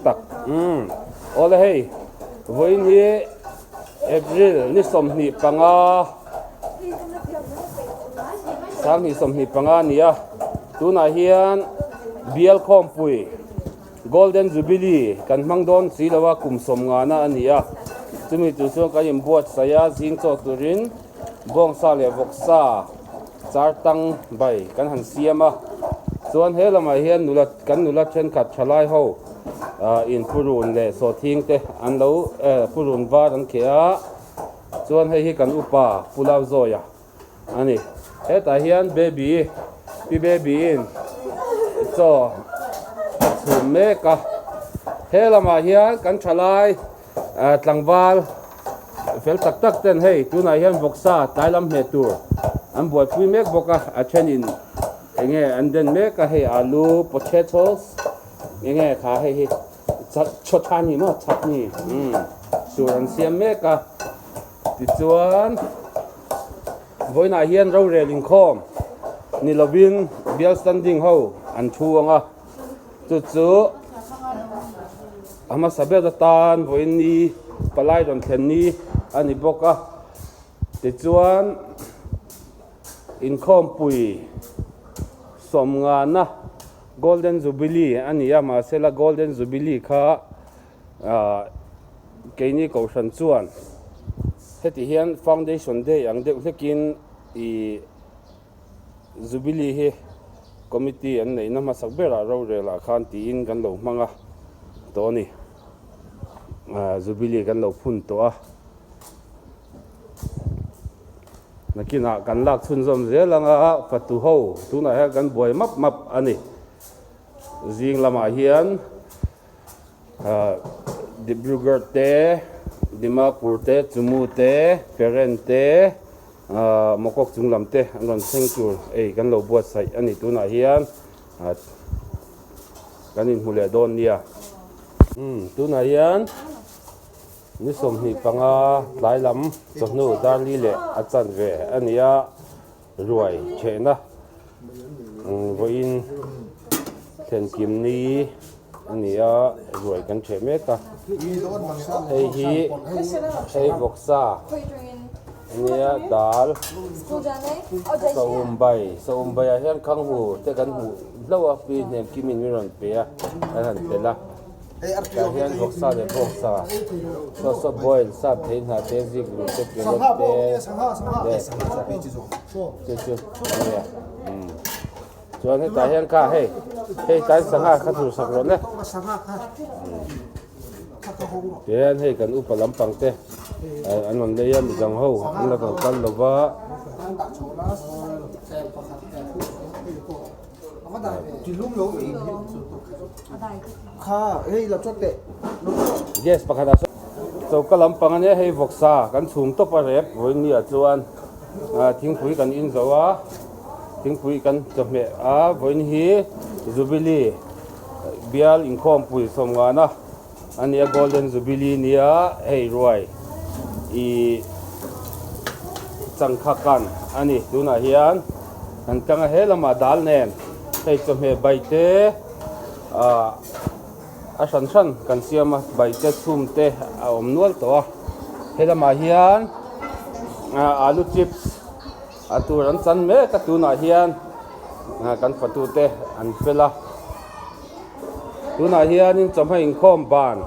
Tak. Umm. Awle hei, vawiin hi April ni 25, 2025 a ni a, tunah hian Bial Khawmpui Golden Jubilee kan hmang dawn si lo a, kum 50 a ni a, chumi tur chuan kan inbuatsaih a, zing chaw turin bawngsa leh vawksa char tang bai kan han siam a, chuan he lamah hian nula kan nula thenkhat thalai ho in purun leh sawhthing te an lo purun var an kheh a, chuan hei hi kan upa Pulau Zawia a ni. Hetah hian baby pi baby in chaw a chhum mek a, he lamah hian kan thalai tlangval fel tak tak ten hei tunah hian vawksa tlai lam hmeh tur an buaipui mek bawk a, a thenin enge an den mek a hei alu potatoes enge kha hei hi chawtha ni maw chutney umm tur an siam mek a tichuan vawiinah hian rorel inkhawm ni lovin bial standing ho an thu ang a chu chu a hmasa ber atan vawiin ni palai rawn thlen ni a ni bawk a tichuan. Inkhawmpui 50na Golden Jubilee a ni a, mahsela Golden Jubilee kha keini Kohhran chuan heti hian Foundation Day ang deuh hlekin ih Jubilee hi Committee an neihna hmasak berah rorelah khan tiin kan lo hmang a tawh a ni. Jubilee kan lo phun tawh a. Nakinah kan lak chhunzawm zel ang a, fatu ho tunah hian kan buai map map a ni. Zing lamah hian Dibrugarh te, Dimapur te, Chumu te, Peren te, Mawkawk chung lam te an rawn thleng tur ei kan lo buatsaih a ni tunah hian kan inhmu leh dawn nia. Tunah hian. Ni 25 tlai lam chawhnu darli leh a chanve a ni a, ruai chhehna vawiin thlenkim ni a ni a, ruai kan chheh mek a. Hei hi hei vawksa a nia dal sawhumbai sawhumbai ah hian khanghu te kan hmuh hlauh a pi hnem kimin min rawn pe a kan han telh a. Tah hian vawksa leh bawksa saw saw boil sap thei hna te zik luh te carrot te leh chu chu a nia umm chuan hetah hian kha hei hei tlai sangha kha tur sak rawh le tihian hei kan upa lampang te an rawn lei a midang ho an la rawn kal lo va. Gas pakhat ah sawn choka lampang ania hei vawksa kan chhum tawp a rep vawiin ah chuan thingpui kan in zo a thingpui kan chawhmeh a vawiin hi jubilee bial inkhawmpui 50 na ania golden jubilee nia hei ruai ih changkha kan ani tunah hian. Kan tlang a he lamah dal nen hei chawhmeh bai te ah a hran hran kan siam a bai te chhum te a awm nual tawh a he lamah hian ah alu chips a tur an chan mek a tunah hian ah kan fatu te an fel a tunah hianin chawhma inkhawm ban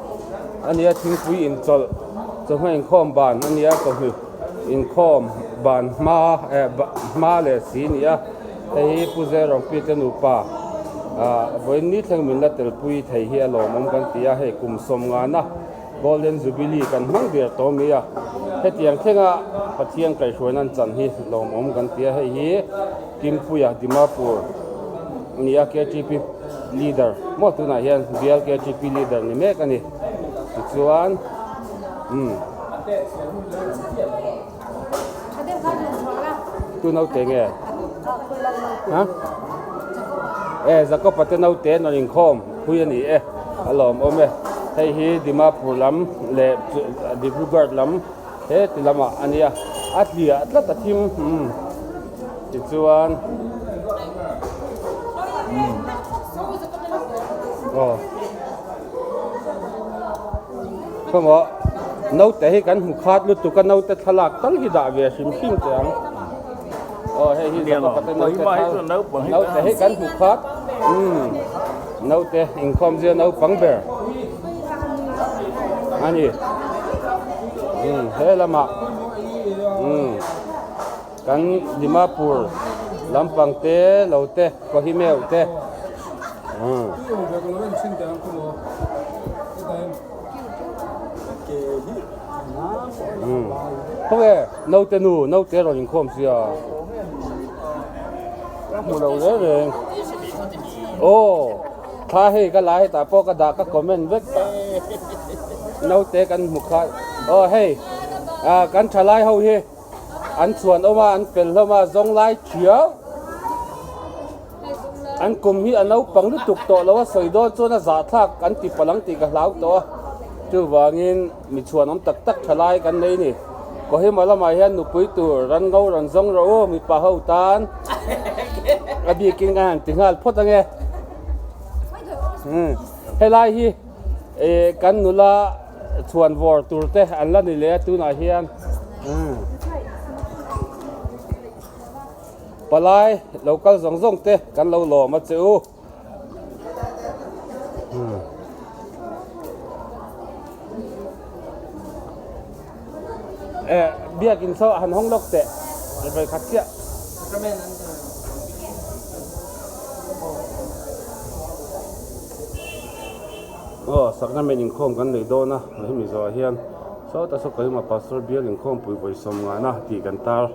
a nia thingpui inchawlh chawhma inkhawm ban a nia chawhnu inkhawm ban hma eh hma leh si a ni a hei hi Pu Zerongpi te nupa ah vawiin ni thleng min la telpui thei hi a lawmawm kan ti a hei kum 50 na Golden Jubilee kan hmang der tawh mai a hetiang thlenga Pathian kaihhruaina an chan hi lawmawm kan ti a hei hi Kimpuia Dimapur a ni a KTP leader maw tunah hian bial KTP leader ni mek a ni tichuan umm tu naute nge ha e Jacob-a te naute an rawn inkhawm phui a ni e a lawmawm e hei hi Dimapur lam leh Dibrugarh lam he ti lamah a nia a tliah tlat a thim umm tichuan umm aw. Khawngawh naute hi kan hmu khat lutuk a naute thlalak tal hi dah ve hrim hrim teh ang. Aw hei hi zakapa te naute thal naute hi kan hmu khat umm naute inkhawm zia naupang ber a ni umm he lamah umm kan Dimapur lampang te lo te Kohimeu te umm. Khawnge naute nu naute rawn inkhawm sia ka hmu lo reng reng aw thla hei ka la hetah pawh ka dah ka comment vek naute kan hmu kha aw hei ah kan thalai ho hi an chhuan awm a an fel hlawm a zawng lai thiau. An kum hi a naupang lutuk tawh lo a sawi dawn chuan a zahthlak an ti palh ang tih ka hlau tawh a, chuvangin mi chhuanawm tak tak tha lai kan nei ni. Kohima lamah hian nupui tur ran ngo rawn zawng rawh u, mipa ho tan a bikin ka han ti nghal phawt ange. Helai hi kan nula chhuan vawr tur te an la ni leh a tunah hian. Palai lo kal zawng zawng te kan lo lawm a che u. Eh biakin saw han hawng lawk teh vawi khat chiah. Aw sakna men inkhawm kan nei dawn a hemi zawhah hian sawta saw Kohima Pastor bial inkhawmpui vawi sawmngahna tih kan tar.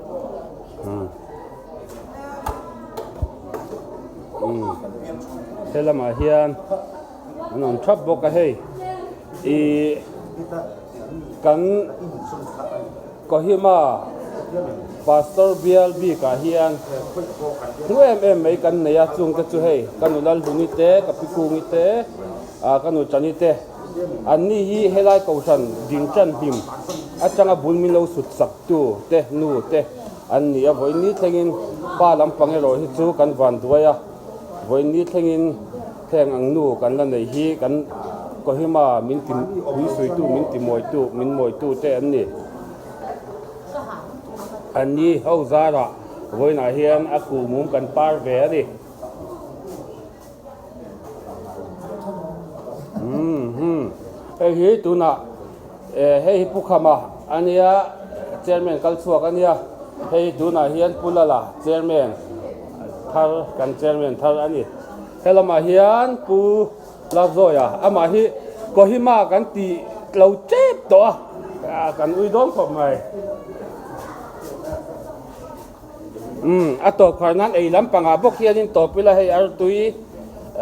He lamah hian an awm thap bawk a hei ih kan Kohima Pastor bial bikah hian hnu em em mai kan nei a chung te chu hei ka nu Lalhluni te ka pi Kungi te ah ka nu Chani te an ni hi helai kohhran dingchan hlim atanga bul min lo sut sak tu te nu te an ni a vawiin ni thlengin pa lampang erawh hi chu kan van duai a vawiin ni thlengin heng ang nu kan la nei hi kan Kohima min ti pui suitu min ti mawitu min mawitu te an ni an ni ho zarah vawiinah hian a kuhmum kan par ve a ni. Hei hi tunah hei hi Pu Khama a nia chairman kal chhuak a nia hei hi tunah hian Pu Lala chairman thar kan chairman thar a ni helamah hian Pu Lalzawia amah hi Kohima kan tih lo tep tawh a kan ui dawn khawp mai. Umm a tawp khar nan ei lampangah bawk hianin tawp ila hei artui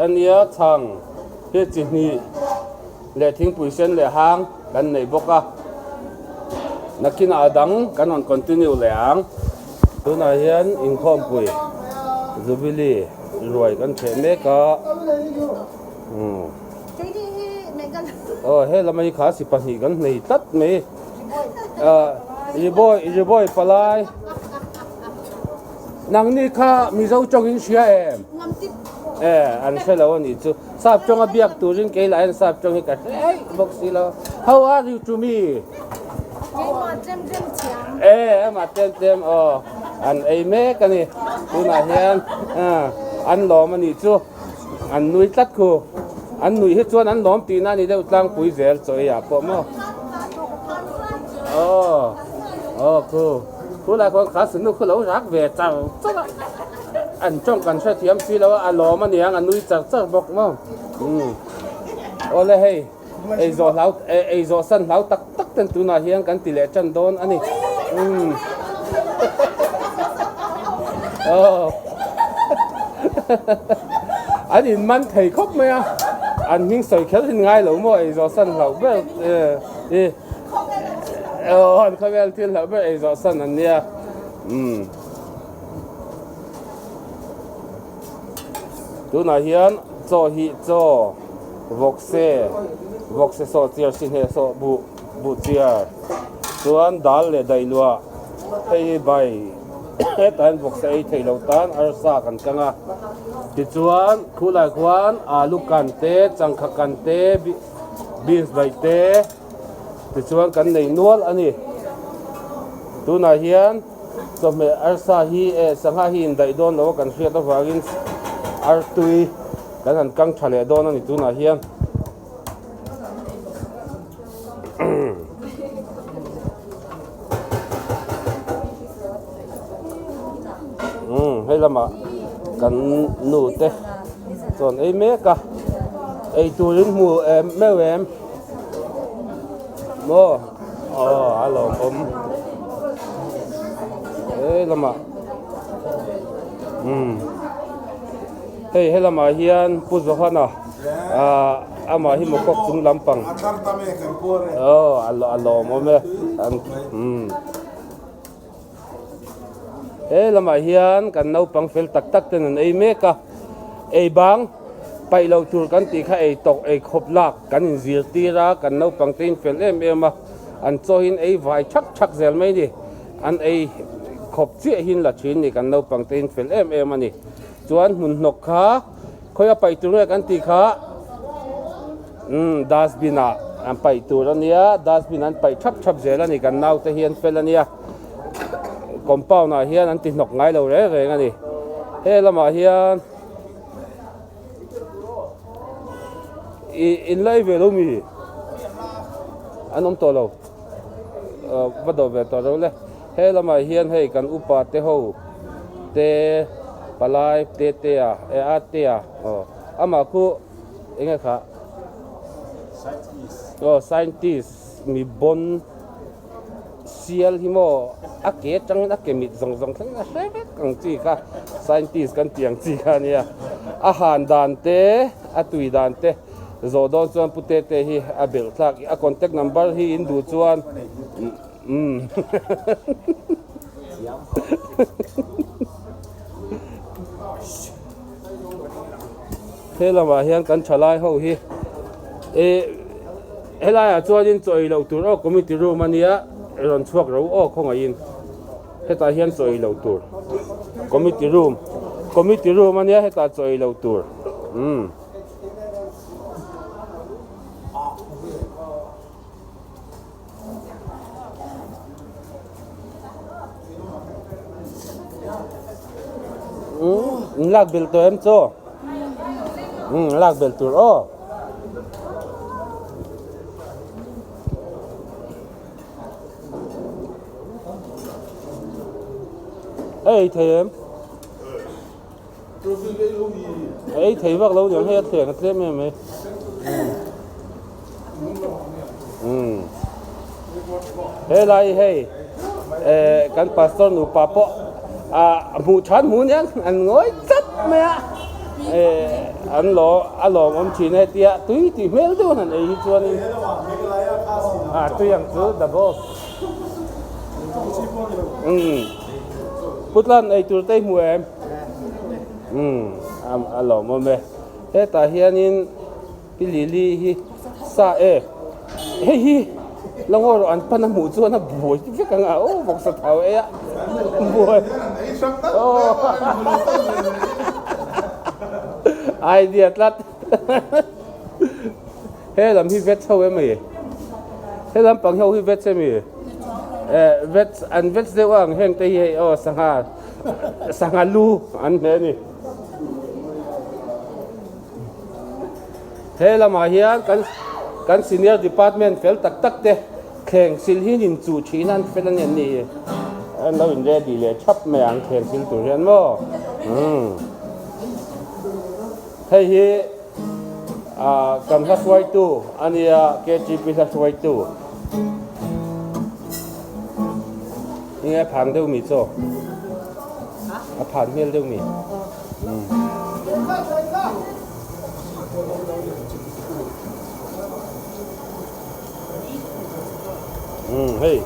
a nia chhang hi chi hnih leh thingpui sen leh hang kan nei bawk a nakinah a dang kan rawn continue leh ang tunah hian inkhawmpui jubilee ruai kan chheh mek a umm aw he lam hi kha si pahnih kan nei tlat mai. Ribawi Ribawi palai nangni kha Mizo tawng in hria em? E an hre lo a nih chu sap tawnga biak turin kei lah hian sap tawng hi ka hre eih bawk si lo how are you to me? E amah tlem tlem aw an ei mek a ni tunah hian an lawm a nih chu an nui tlat khu. An nuih hi chuan an lawm tihna a ni deuh tlangpui zel chaw ei ah pawh maw. Aw aw khu khu lai khuan kha sunu khu lo rak ve char char a an tawng kan hrethiam si lo a a lawm a niang a nui char char bawk maw umm awle hei ei zawh hlau ei zawh san hlau tak tak ten tunah hian kan ti leh tan dawn a ni umm aw an in man thei khawp mai a an hming sawi kher hin ngai lo maw ei zawh san hlauh ber i aw an khawvel thil hlauh ber ei zawh san an nia umm tunah hian chaw hi chaw vawkse vawkse sawh chiar sihne sawh buh buh chiar chuan dal leh daih luah hei hi bai hetah hian vawkse ei theih loh tan arsa kan kang a tichuan khulai khuan alu kan te changkha kan te beans daih te. Tichuan kan nei nual a ni. Tunah hian chawhmeh arsa hi eh sangha hi indaih dawn lo a kan hriat avangin artui kan han kang tha leh dawn a ni tunah hian. Umm hei lamah kan nu te chuan ei mek a ei turin hmu em meuh em maw aw a lawmawm hei lamah umm hei helamah hian Pu Johana ah amah hi mawkawk chung lampang aw a lawmawm e umm. He lamah hian kan naupang fel tak tak ten an ei mek a, ei bang paih loh tur kan tih kha ei tawk ei khawp lak kan inzirtir a, kan naupang te in fel em em a, an chaw in ei vai thak thak zel mai a ni, an ei khawp chiah hi an la thin a ni kan naupang te in fel em em a ni. Chuan hmun hnawk kha khawi a paih tur nge kan tih kha umm dustbin ah an paih tur a nia, dustbin an paih thap thap zel a ni kan naute hi an fel a nia. Compound ah hian an ti hnawk ngai lo reng reng a ni. He lamah hian ih in la ei ve lo mi? An awm tawh lo. Ahh va dawh ve tawh lo le. He lamah hian hei kan upa te ho te palai te te a eh a te a aw amah khu eng nge kha? Aw scientist mi bawn. Sial hi maw a ke atangin a ke mit zawng zawng thlengin a hre vek ang chi kha scientist kan tih ang chi kha a nia. A han dan te a tui dan te zawh dawn chuan Pu Tete hi a belh thlak a contact number hi in duh chuan umm He lamah hian kan thalai ho hi eh helaiah chuanin chaw ei loh tur aw committee room a nia rawn chhuak ro aw khawngaihin hetah hian chaw ei loh tur committee room committee room a nia hetah chaw ei loh tur umm. Umm lak belh tawh em chaw? Umm lak belh tur aw. Ei thei em? Ei thei vak lo niang hei a thleng a tlem em mai. Umm. Helai hei eh kan pastor nupa pawh ah hmuh than hmu aniang an ngawi tlat mai a eh an lo a lawmawm thin e tia tui tih hmel deuh an han ei hi chuanin ah tui ang chu the boss. Umm Putlan ei tur te i hmu em? Umm a lawmawm e. Hetah hianin Pi Lily hi sa e hei hi la ngaw rawh an pan a hmuh chuan a buai vek ang a aw vawksa thau ei a buai aw idea tlat he lam hi veg ho em ani he lampang ho hi veg em ni eh veg an veg deuh ang heng te hi hei aw sangha sangha lu an hne a ni. He lamah hian kan kan senior department fel tak tak te thleng sil hi in chuh thin a an fel a ni an ni hi an lo in ready leh thap mai ang thleng sil tur hian maw umm hei hi ah kan hla hruaitu a nia K_G_P hla hruaitu enge a phan deuh mi chaw a phan hmel deuh mi. Umm hei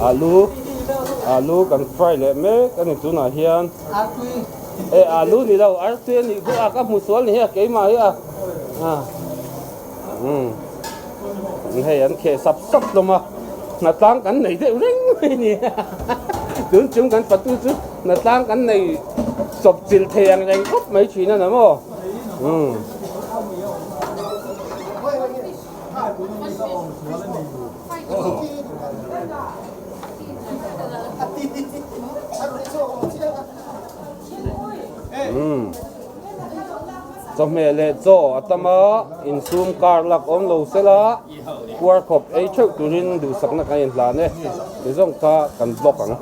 alu alu kan fry leh mek a ni tunah hian e alu ni lo artui a nih bawk a ka hmu sual ni hi a keimah hi a umm hei an kheh sap sap hlawm a hnatlang kan nei deuh reng mai a ni tun chung kan fatu chu hnatlang kan nei chawp chilh thei ang reng khawp mai thin a ni maw umm. Umm chawhmeh leh chaw a tam a insum kar lak awm lo sela puar khawp ei theuh turin duhsakna kan inhlan e ti zawng kha kan block ang.